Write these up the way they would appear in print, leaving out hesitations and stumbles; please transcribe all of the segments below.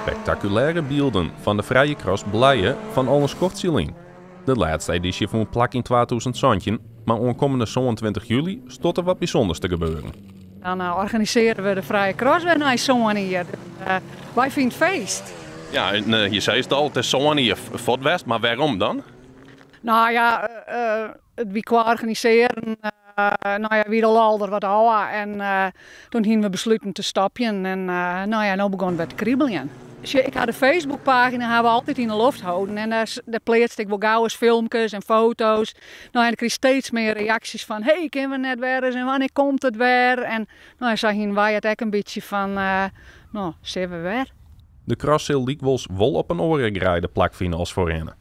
Spektakulêre bylden fan de frije cross Blije fan al in skoftsje lyn. De lêste edysje fûn plak yn 2017, mar oankommende 27 july stiet der wat bysûnders te gebeuren. Dan organisearje we de frije cross wer nei sân jier. Wy fine it feest. Ja, en je seist al, it is sân jier fuort west, mar wêrom dan? No ja, it wie kwa organisearjen, no ja, wie de lol der wat ôf en toen hiene we besluten te stopjen en no ja, no begûn it wer te kribeljen. Sjoch, ik ha de Facebookpagina ha we altyd yn de loft holden en dêr pleatste ik wol gau ris filmkes en foto's. No en ik krige steeds mear reaksjes fan hey, kinne we net wer ris en wannear komt it wer? En no ja, sa hiene wy it ek in bytsje fan no, sille we wer. De cross sil lykwols wol op in oare greide plakfine as foarhinne.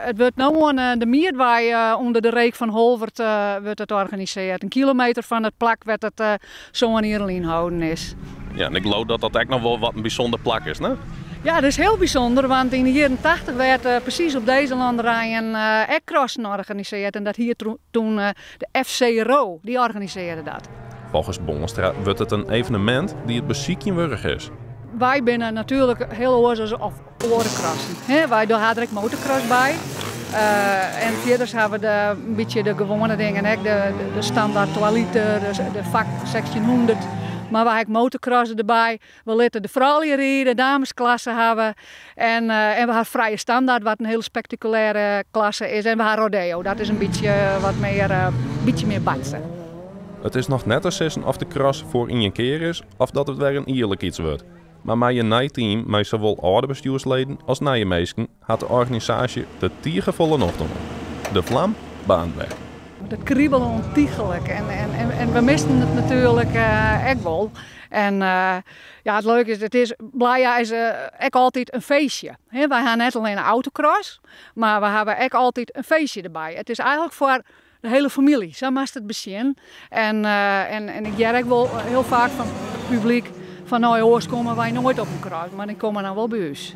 It wurdt no oan de Miedwei ûnder de reek fan Holwert wurdt it organisearre. In kilometer fan it plak wêr't it sân jier lyn holden is. Ja, en ik leau dat dat ek noch wol wat in bysûnder plak is, ne? Ja, dat is hiel bysûnder, want yn de jierren tachtich waard presys op dizze landerijen ek crossen organisearre. En dat hie toen de FC Ro, dy organisearre dat. Folgens Boonstra wurdt it in evenemint dy't it besykjen wurdich is. Wy binne natuerlik hiel oars as of oare crossen. Wy ha der ek motocross by. En fierders ha we de, in bytsje de gewoane dingen ek, de standaard 2 liter, de vak 1600. Mar we ha ek motocross derby. We litte de froulju ride, damesklasse ha we. En we ha frije standaard, wat in hiele spektakulêre klasse is. En we ha rodeo, dat is in bytsje wat mear, bytsje mear batse. It is noch net te sizzen oft de cross foar ien kear is of dat it wer in jierlik iets wurdt. Mar mei in nij team mei sawol âlde bestjoersleden as nije minsken hat de organisaasje der tige folle nocht oan. De flam baarnt wer. Dat kribele ûntychlik en we misten it natuerlik ek wol. En ja, it leuke is, it is, Blije is ek altyd in feestje. Wy ha net allinne autocross, mar we hawwe ek altyd in feestje derby. It is eigentlik foar de hiele famylje, sa moatst it besjen. En ik hear ek wol hiel faak fan it publyk fan no oars komme wy noait op in cross, mar dy komme dan wol by ús.